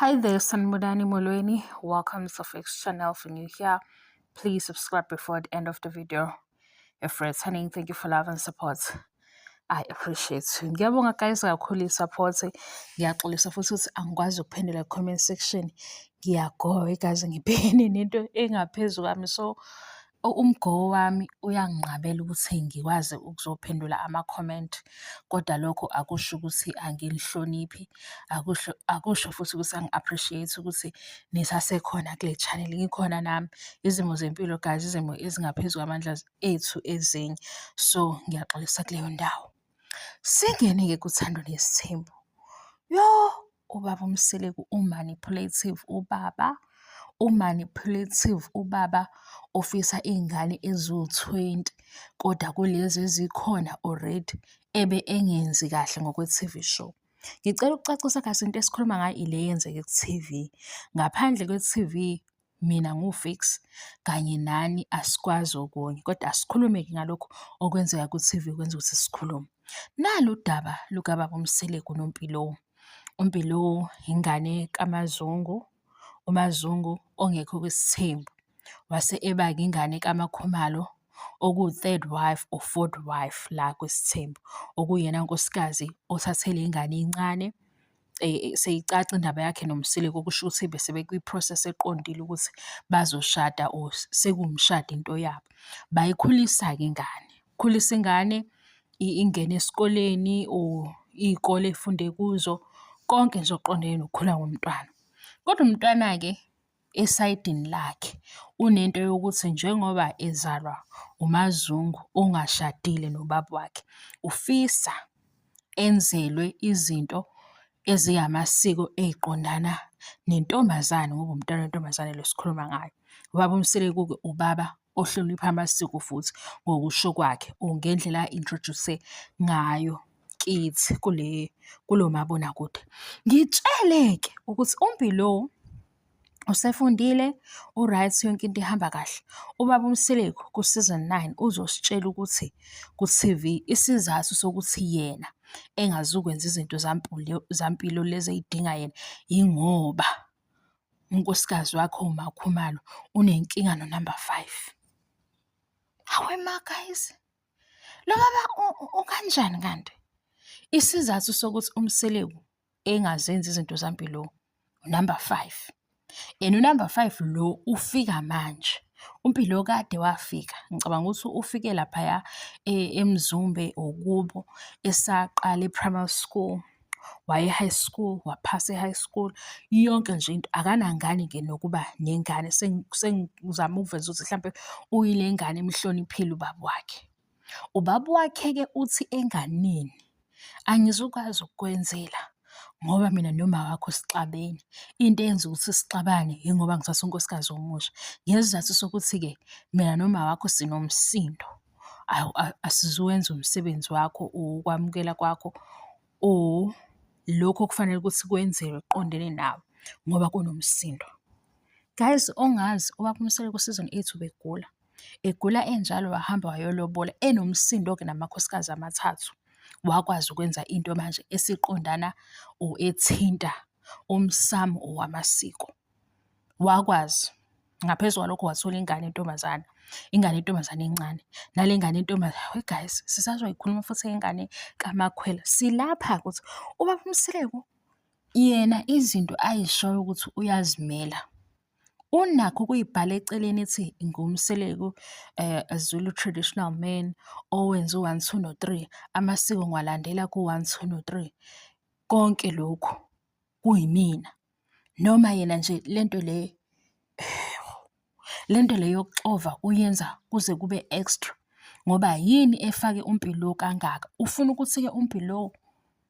Hi there, Sanibonani Molweni. Welcome to Fix Channel. If you're new here, please subscribe before the end of the video. If returning, thank you for love and support. I appreciate you. Ngiyabonga guys kakhulu i-support. Ngiyaxolisa futhi ukuthi angikwazi ukuphendula comment section. Ngiyagowa igazi ngibhekene nento engaphezu kwami. So umgowo wami uyanginqabela ukuthi ngikwazi ukuzophendula ama-comment, kodwa lokho akusho ukuthi anginihloniphi, akusho akusho futhi ukuthi angi-appreciate ukuthi nisasekhona kule channel. Ngikhona nami, izimo zempilo guys, izimo ezingaphezu kwamandla ethu ezinye. So ngiyaxolisa kuleyo ndawo. Singene-ke kuThando Nesithembu. Yoh! Ubaba uMseleku u-manipulative ubaba, u-manipulative ubaba ofisa iy'ngane eziwu-20 kodwa kulezi ezikhona already ebe engenzi kahle ngokwe-T_V show. Ngicela ukucacisa guys into esikhuluma ngayo ile eyenzeka ku-T_V. Ngaphandle kwe-T_V mina ngiwuFix kanye nani asikwazi okunye kodwa asikhulume-ke ngalokhu okwenzeka ku-T_V kwenza ukuthi sikhulume. Nalu udaba lukababa uMseleku noMpilo. UMpilo ingane kaMaZungu, uMaZungu ongekho kwisithembu. Wase eba-ke ingane kaMaKhumalo okuwu-third wife or fourth wife la kwisithembu, okuyena nkosikazi othathe le ngane encane seyicaca indaba yakhe noMseleku okusho ukuthi bese bekwi-process eqondile ukuthi bazoshada or sekuwumshado into yabo. Bayikhulisa-ke ingane, khulisa ingane ingene esikoleni or iy'kole efunde kuzo, konke nje okuqondene nokukhula komntwana. Kodwa umntwana-ke esayidini lakhe unento yokuthi njengoba ezalwa uMaZungu ongashadile nobaba wakhe, ufisa enzelwe izinto ezingamasiko ey'qondana nentombazane ngoba umntwana wentombazane lo esikhuluma ngaye. Ubaba uMseleku-ke ubaba ohlonipha amasiko futhi ngokusho kwakhe or ngendlela a-introduce-e ngayo kithi kule kulo mabonakude. Ngitshele-ke ukuthi uMpilo usefundile, u-right yonke into ihamba kahle. Ubaba uMseleku ku-season 9 uzositshela ukuthi ku-T_V isizathu sokuthi yena engazukwenza izinto zaMpilo lezi ey'dinga yena yingoba unkosikazi wakhe uMaKhumalo unenkinga no-number 5. Hawe ma guys, lo baba ukanjani kanti? Isizathu sokuthi uMseleku engazenzi izinto zaMpilo unumber 5. And unumber 5 lo ufika manje. UMpilo kade wafika, ngicabanga ukuthi ufike laphaya eMzumbe or kubo esaqala e-primary school, waya e-high school, waphasa e-high school, yonke nje into. Akanangane-ke nokuba nengane, sengizama ukuveza ukuthi hlampe uyile ngane emhloniphile ubaba wakhe. Ubaba wakhe-ke uthi enganeni, angizukwazi ukukwenzela ngoba mina noma wakho sixabene. Into eyenza ukuthi sixabane yingoba ngithathe unkosikazi omusha. Ngesizathu sokuthi-ke mina noma wakho sinomsindo, asizuwenza umsebenzi wakho or ukwamukela kwakho or lokhu okufanele ukuthi kwenziwe kuqondene nawe ngoba kunomsindo. Guys, ongazi ubaba uMseleku ku-season 8 ubegula. Egula enjalo wahamba wayolobola enomsindo-ke namakhosikazi amathathu. Wakwazi ukwenza into manje esiqondana or ethinta umsamo wamasiko. Wakwazi. Ngaphezu kwalokho wathola ingane yentombazane, ingane yentombazane encane. Nale ngane yentombazane, we guys, sisazoyikhuluma futhi ingane kaMakhwela. Silapha-ke ukuthi ubaba uMseleku yena izinto ayishoyo ukuthi uyazimela. Unakho ukuyibhala eceleni ethi nguMseleku a Zulu traditional man owenza u-one, two, no-three, amasiko ngiwalandela ku-one, two, no-three. Konke lokhu kuyimina. Noma yena nje lento le lento le yokuxova uyenza kuze kube extra ngoba yini efake uMpilo kangaka? Ufuna ukuthi-ke uMpilo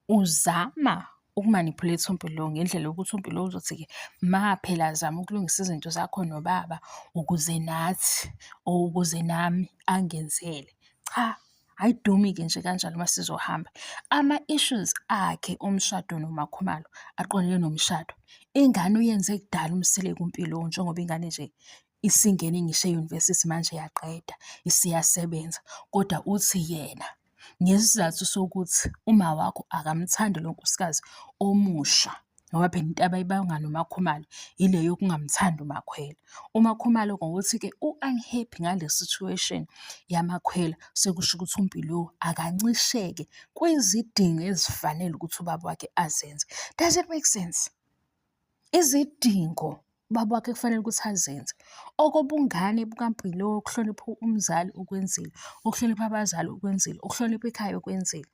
uzama uku-manipulate uMpilo ngendlela yokuthi uMpilo uzothi-ke ma phela zama ukulungisa izinto zakho nobaba ukuze nathi or ukuze nami angenzele. Cha, ayidumi-ke nje kanjalo uma sizohamba. Ama-issues akhe omshado noMaKhumalo aqondene nomshado. Ingane uyenze kudala uMseleku uMpilo njengoba ingane nje isingene ngisho e-university manje yaqeda isiyasebenza kodwa uthi yena ngesizathu sokuthi uma wakho akamthandi lo nkosikazi omusha. Ngoba phela into abayibanga noMaKhumalo ile yokungamthandi uMakhwela. UMaKhumalo ngokuthi-ke u-unhappy ngale situation yaMakhwela, sekusho ukuthi uMpilo akancisheke kwizidingo ezifanele ukuthi ubaba wakhe azenze. Does it make sense? Izidingo ubaba wakhe kufanele ukuthi azenze. Okobungane bukaMpilo ukuhlonipha umzali ukwenzile, ukuhlonipha abazali ukwenzile, ukuhlonipha ikhaya ukwenzile.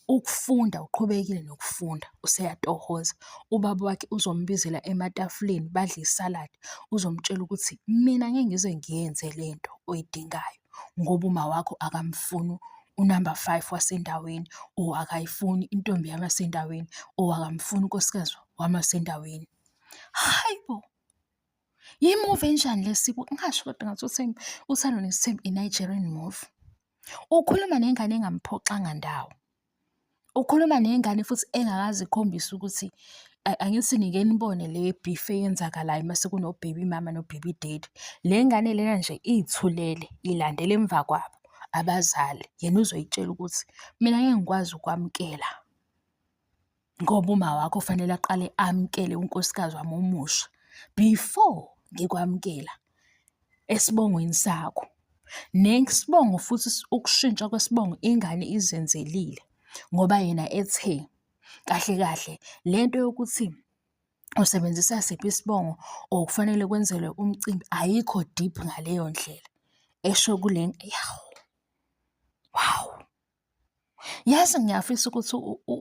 Ukufunda uqhubekile nokufunda useyatohoza. Ubaba wakhe uzombizela ematafuleni badle isaladi, uzomtshela ukuthi mina ngeke ngize ngiyenze le nto oyidingayo ngoba uma wakho akamfuni unamba five wasendaweni or akayifuni intombi yami yasendaweni or akamfuni unkosikazi wami wasendaweni. Hayi bo! Yi-movie enjani le ngasho kodwa ngathi uThembi, Uthando Nesithembu i-Nigerian movie. Ukhuluma nengane engamphoxanga ndawo. Ukhuluma nengane futhi engakaze ikhombise ukuthi angithi nike nibone le beef eyenzakalayo mase kuno-baby mama no-baby daddy. Le ngane lena nje iy'thulele ilandela emva kwabo abazali. Yena uzoyitshela ukuthi mina ngeke ngikwazi ukwamukela ngoba umawakho kufanele aqale amukele unkosikazi wami omusha before ngikwamukela esibongweni sakho. Nesibongo futhi ukushintsha kwesibongo ingane izenzelile ngoba yena ethe kahle kahle le nto yokuthi usebenzisa siphi isibongo or kufanele kwenzelwe umcimbi ayikho deep ngaleyo ndlela, esho kule yawu, wow. Yazi ngiyafisa ukuthi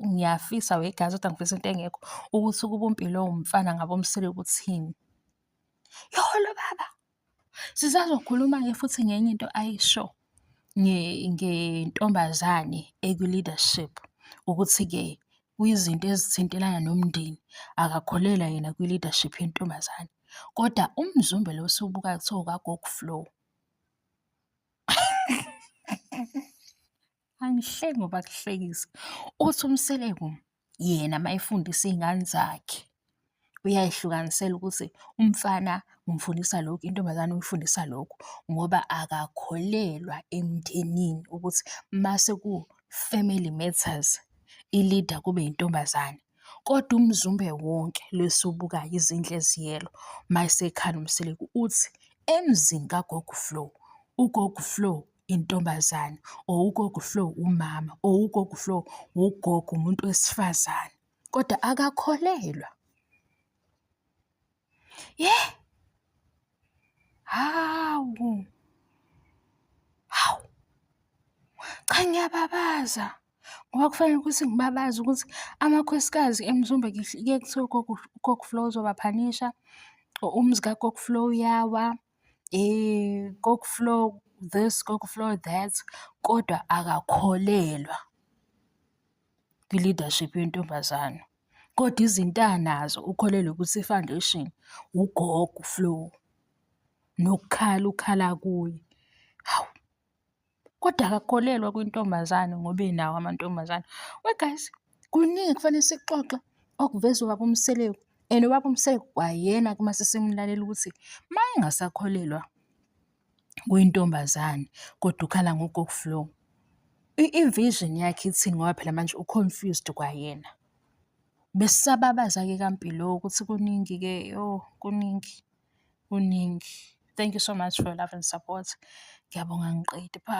ngiyafisa wegazi kodwa ngifisa into engekho ukuthi ukube uMpilo uwumfana ngabe uMseleku uthini. Yho lo baba! Sisazokhuluma-ke futhi ngenye into ayisho ngentombazane ekwi-leadership ukuthi-ke kwizinto ezithintelana nomndeni akakholelwa yena kwi-leadership yentombazane. Kodwa umzumbe lo esiwubukayo kuthiwa okaGogo Flo. Angihleki ngoba kuhlekisa. Uthi uMseleku yena uma efundisa iy'ngane zakhe uyay'hlukanisela ukuthi umfana umfundisa lokhu, intombazane uyifundisa lokhu ngoba akakholelwa emndenini ukuthi mase ku-family matters i-leader kube intombazane. Kodwa umzumbe wonke lo esiwubukayo izindlu eziyelo mayesekhala uMseleku uthi emzini kagogo uFlo, ugogo uFlo intombazane or ugogo uFlo umama or ugogo uFlo ugogo umuntu wesifazane, kodwa akakholelwa. Ye! Hawu! Hawu! Cha ngiyababaza ngoba kufanele ukuthi ngibabaze ukuthi amakhosikazi eMzumbe kuye kuthiwe ugogo ugogo Flo uzobaphanisha or umuzi kagogo Flo uyawa, gogo Flo this, gogo Flo that, kodwa akakholelwa kwi-leadership yentombazane. Kodwa izinto anazo ukholelwa ukuthi i-foundation ugogo uFlo, nokukhala ukhala kuye. Hawu, kodwa akakholelwa kwintombazane ngoba enawo amantombazane. We guys, kuningi ekufanele sikuxoxe okuvezwa ubaba uMseleku and ubaba uMseleku kwayena uma sesimlalela ukuthi uma engasakholelwa kwintombazane kodwa ukhala ngogogo Flo. I-vision yakhe ithini ngoba phela manje u-confused kwayena. Besisababaza-ke kaMpilo ukuthi kuningi-ke yoh kuningi, kuningi. Thank you so much for your love and support. Ngiyabonga angiqedi, bye.